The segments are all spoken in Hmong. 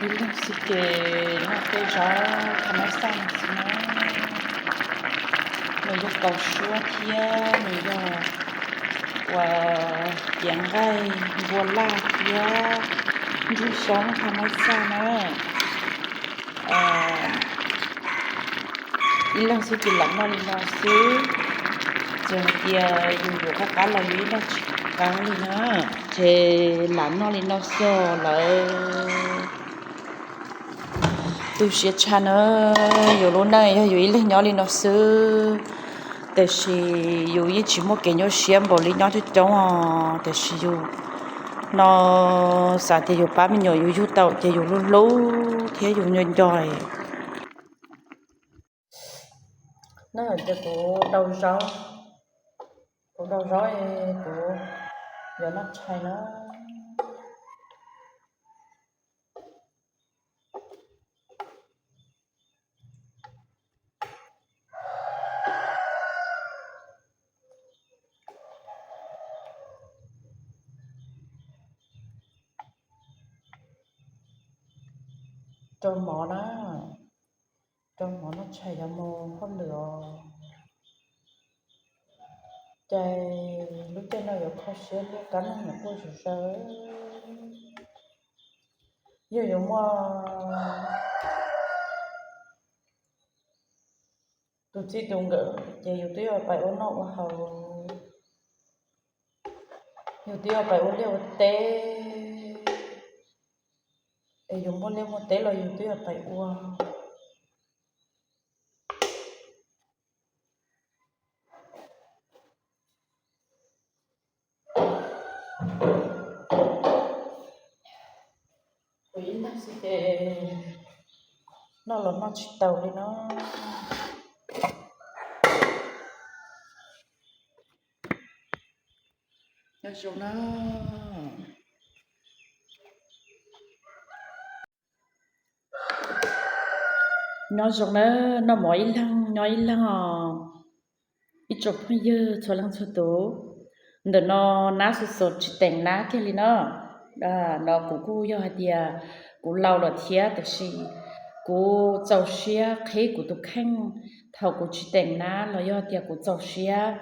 Ib leeg xwb ces noj tej zaub thaj mab xaj xwb na. Nws yog kaus suab thiab nws yog uas ciav nqaij npua laj thiab ntsuj xyoob thaj mab xaj na. Ib leeg xwb ces lam noj li no xwb. Txawm hais tias yus yuav qab qab los yus ib leeg tsis qab li na, ces lam noj li no xwb lawm. Tu siab tshaj na, yus lub neej yog yus ib leeg nyob li no xwb, tiam sis yus yeej tsis muaj kev nyuaj siab npaum li nyob coob coob os. Tiam sis yus no xav tias yus pab me nyuam yus yug tau ces yus hlub hlub thiab yus nco nco. No ces kuv dau zaub, kuv dau zaub, kuv yuav noj tshais na. Rau mov na, rau mov noj tshais yuav mus hauj lwm os. Ces lub caij no yuav kho siab thiab kab noog nyuam quaj zom zaws. Yog yuav muaj tus txij tus nkawm ces yus twb yuav pais ua noj ua haus, yus twb yuav pais ua liaj ua teb, es yus muaj liaj muaj teb los yus twb yuav pais ua. Kuv ib leeg xwb ces noj los noj tsis taus li no. Nyob zoo na, noj mov ib leeg nyob ib leeg os. Ib tsoom phooj ywg txhua leej txhua tus, ntawm no nab xuv xuv tsis teem nab kiag li no. No kuv kuj yog hais tias kuv laus lawm thiab, tiam sis kuv txaus siab qhib kuv tus kheej thaum kuv tsis teem nab los yog tias kuv txaus siab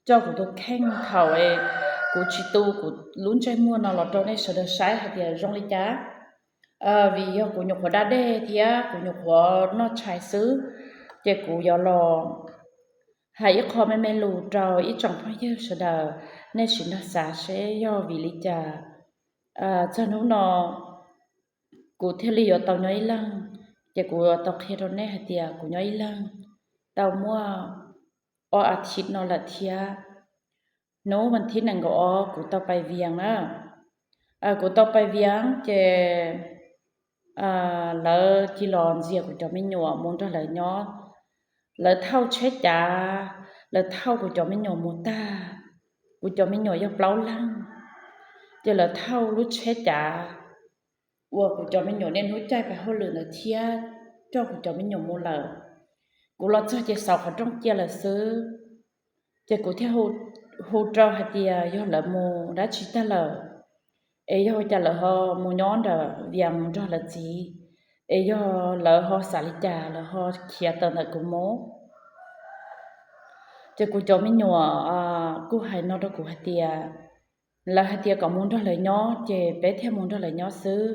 coj kuv tus kheej thaum kuv tsis tu kuv lub ntsej muag no los rau nej sawv daws saib hais tias zoo li cas. Vim yog kuv nyuam qhuav da dej thiab kuv nyuam qhuav noj tshais xwb, ces kuv yuav los hais ib qho me me lus rau ib tsoom phooj ywg sawv daws, nej sim nrog xav seb yog vim li cas txog hnub no kuv thiaj li yuav tau nyob ib leeg. Ces kuv yuav tau qhia rau nej hais tias kuv nyob ib leeg tau muaj ob as thiv no lawm thiab. Hnub vas thib nees nkaum ob kuv tau pais Vias na. Kuv tau pais Vias ces lawv cia los ntxias kuv cov me nyuam mus nrog lawv nyob. Lawv thauj tsheb cav, lawv thauj kuv cov me nyuam mus tag. Kuv cov me nyuam yog plaub leeg, ces lawv thauj lub tsheb cav uas kuv cov me nyuam niaj hnub caij pais hauj lwm ntawd thiab coj kuv cov me nyuam mus lawm. Kuv los txog ces xauv qhov rooj cia lawm xwb. Ces kuv thiaj hu rau hais tias yog lawv mus dab tsi tag lawm, es yog ua cas lawv ho mus nyob nram Vias mus nrog lawv txiv, es yog lawv ho xav li cas lawv ho khiav tawm ntawm kuv mus. Ces kuv cov me nyuam kuj hais no rau kuv hais tias, lawv hais tias kom mus nrog lawv nyob ces peb thiaj mus nrog lawv nyob xwb.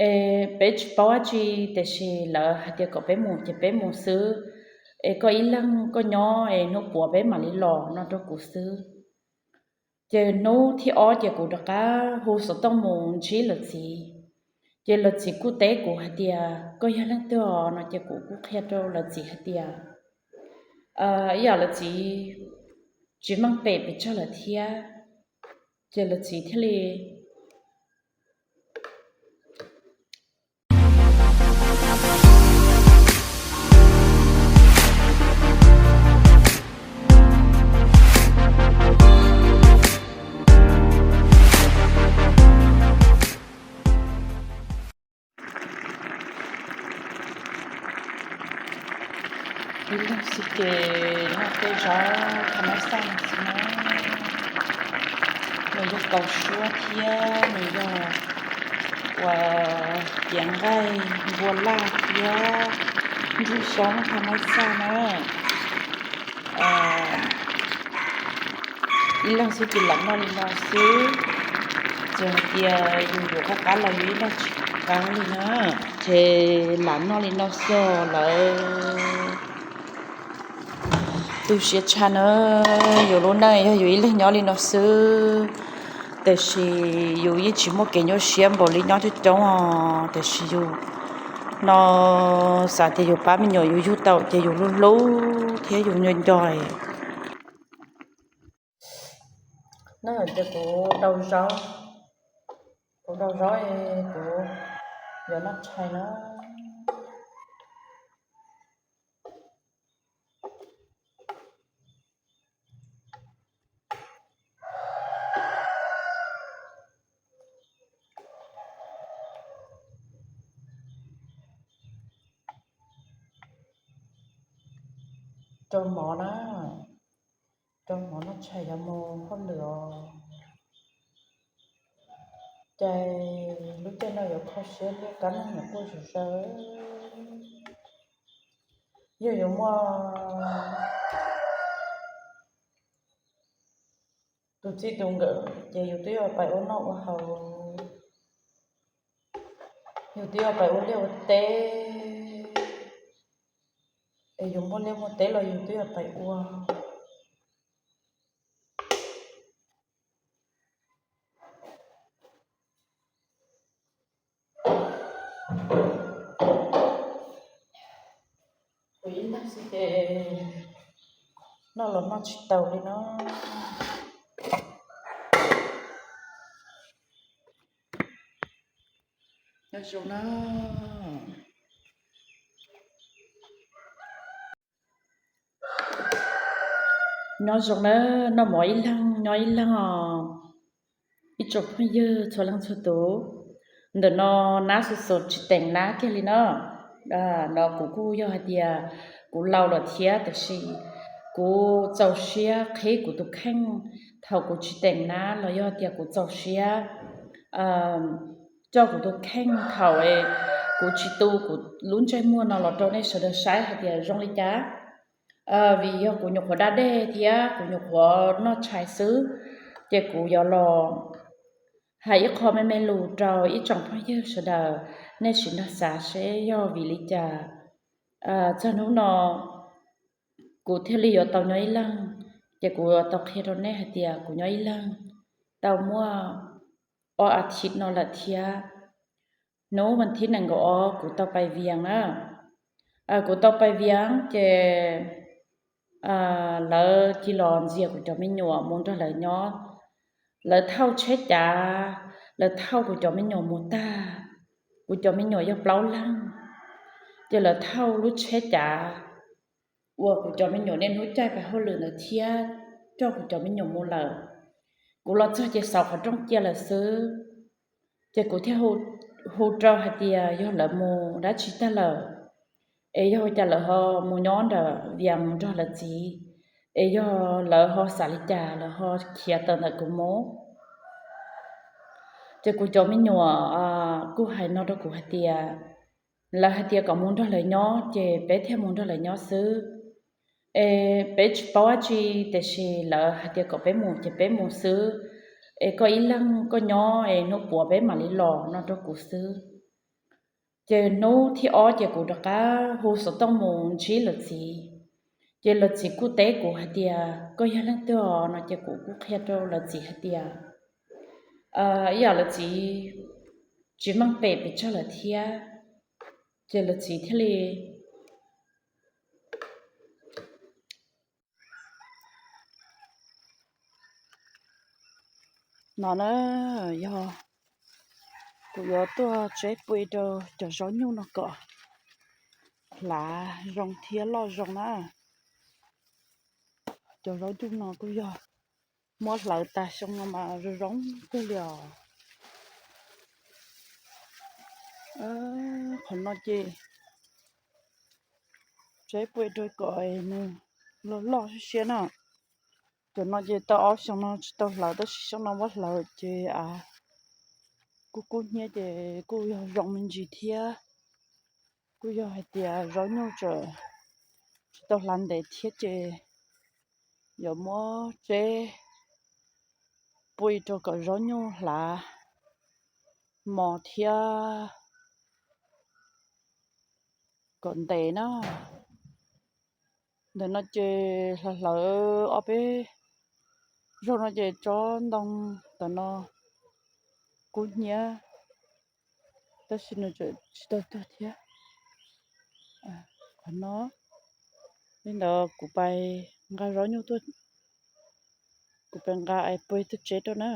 Es peb tsis paub dab tsi, tiam sis lawv hais tias kom peb mus ces peb mus xwb. Es koj ib leeg koj nyob es hnub puav peb mam li los no rau kuv xwb. Ces hnub thib ob ces kuv rov qab hu xov tooj mus ntsib lawv txiv. Ces lawv txiv kuj teb kuv hais tias koj yog leej twg os no, ces kuv kuj qhia rau lawv txiv hais tias ib yam lawv txiv tsis meej pem pes tsawg lawm thiab. Ces lawv txiv thiaj li Ib leeg xwb ces noj tej zaub thaj mab xaj xwb na. Nws yog kaus suab thiab nws yog uas cev nqaij npua laj thiab ntsuag xyoob tha maib xaj na. Ib leeg xwb ces lam noj li no xwb, txawm hais tias yus yuav qab qab los yus ib leeg tsis qab li na, ces lam noj li no xwb lawm. Tu siab tshaj na, yus lub neej yog yus ib leeg nyob li no xwb, tiam sis yus yeej tsis muaj kev nyuaj siab npaum li nyob coob coob os, tiam sis yus no xav tias yus pab me nyuam yus yug tau ces yus hlub hlub thiab yus nco nco. No ces kuv daus zaub, kuv daus zaub es kuv yuav noj tshais na. Rau mov na, rau mov noj tshais yuav mus hauj lwm os. Ces lub caij no yuav kho siab thiab kab noog nyuam quaj zom zaws. Yog yuav muaj tus txij tus nkawm ces yus twb yuav pais ua noj ua haus, yus twb yuav pais ua liaj ua teb, es yus muaj liaj muaj teb los yus twb yuav pais ua. Kuv ib leeg xwb ces noj los noj tsis tau li no. Nyob zoo na, nyob zoo na, noj mov ib leeg nyob ib leeg os. Ib tsoom phooj ywg txhua leej txhua tus, ntawm no nab xu xus tsis teem nab kiag li no. No kuv kuj yog hais tias kuv laus lawm thiab, tiam sis kuv txaus siab qhib kuv tus kheej thaum kuv tsis teem nab los yog tias kuv txaus siab coj kuv tus kheej thaum kuv tsis tu kuv lub ntsej muag no los rau nej sawv daws saib hais tias zoo li cas. Vim yog kuv nyuam qhuav da dej thiab kuv nyuam qhuav noj tshais xwb, ces kuv yuav los hais ib qho me me lus rau ib tsoom phooj ywg sawv daws, nej sim nrog xav seb yog vim li cas txog hnub no kuv thiaj li yuav tau nyob ib leeg. Ces kuv yuav tau qhia rau nej hais tias kuv nyob ib leeg tau muaj ob as thiv no lawm thiab. Hnub vas thib nees nkaum ob kuv tau pais Vias na. Kuv tau pais Vias ces lawv cia los ntxias kuv cov me nyuam mus nrog lawv nyob. Lawv thauj tsheb cav, lawv thauj kuv cov me nyuam mus tag. Kuv cov me nyuam yog plaub leeg, ces lawv thauj lub tsheb cav uas kuv cov me nyuam niaj hnub caij pais hauj lwm ntawd thiab coj kuv cov me nyuam mus lawm. Kuv los txog ces xauv qhov rooj cia lawm xwb. Ces kuv thiaj hu rau hais tias yog lawv mus dab tsi tag lawm, es yog ua cas lawv ho mus nyob nram Vias mus nrog lawv txiv, es yog lawv ho xav li cas lawv ho khiav tawm ntawm kuv mus. Ces kuv cov me nyuam kuj hais no rau kuv hais tias, lawv hais tias kom mus nrog lawv nyob ces peb thiaj mus nrog lawv nyob xwb. Es peb tsis paub dab tsi, tiam sis lawv hais tias kom peb mus ces peb mus xwb. Es koj ib leeg koj nyob es hnub puav peb mam li los no rau kuv xwb. Ces hnub thib ob ces kuv rov qab hu xov tooj mus ntsib lawv txiv. Ces lawv txiv kuj teb kuv hais tias koj yog leej twg os no, ces kuv kuj qhia rau lawv txiv hais tias ib yam lawv txiv tsis meej pem pes tsawg lawm thiab. Ces lawv txiv thiaj li no na, yog kuv yuav tuaj tseb pua rau cov zaub nyuj no kom hlav zoo thiab loj zoo na. Cov zaub nyuj no kuj yog muab hlawv tas xyoo no mas zoo zoo kawg li os. Qhov no ces tseb pua rau kom nws loj loj siab siab na. Cov no ces tau ob xyoo no tsis tau hlawv, tab sis xyoo no muab hlawv ces a, Kub kub hnyiab ces kuj yog zoo me ntsis thiab. Kuj yog hais tias zaub nyuj tseem tsis tau hlav ntev thiab ces yuav muab tseb pui rau kom zaub nyuj hlav mos thiab kom ntev na. Ntawm no ces hlawv hlawv ob peb zaug no ces tsob ntoo ntawm no kub hnyiab, tab sis nws tseem tsis tau tuag thiab. Qhov no, li ntawd kuv pais nqa zaub nyuj tuaj, kuv pais nqa es pui tuaj tseb rau na.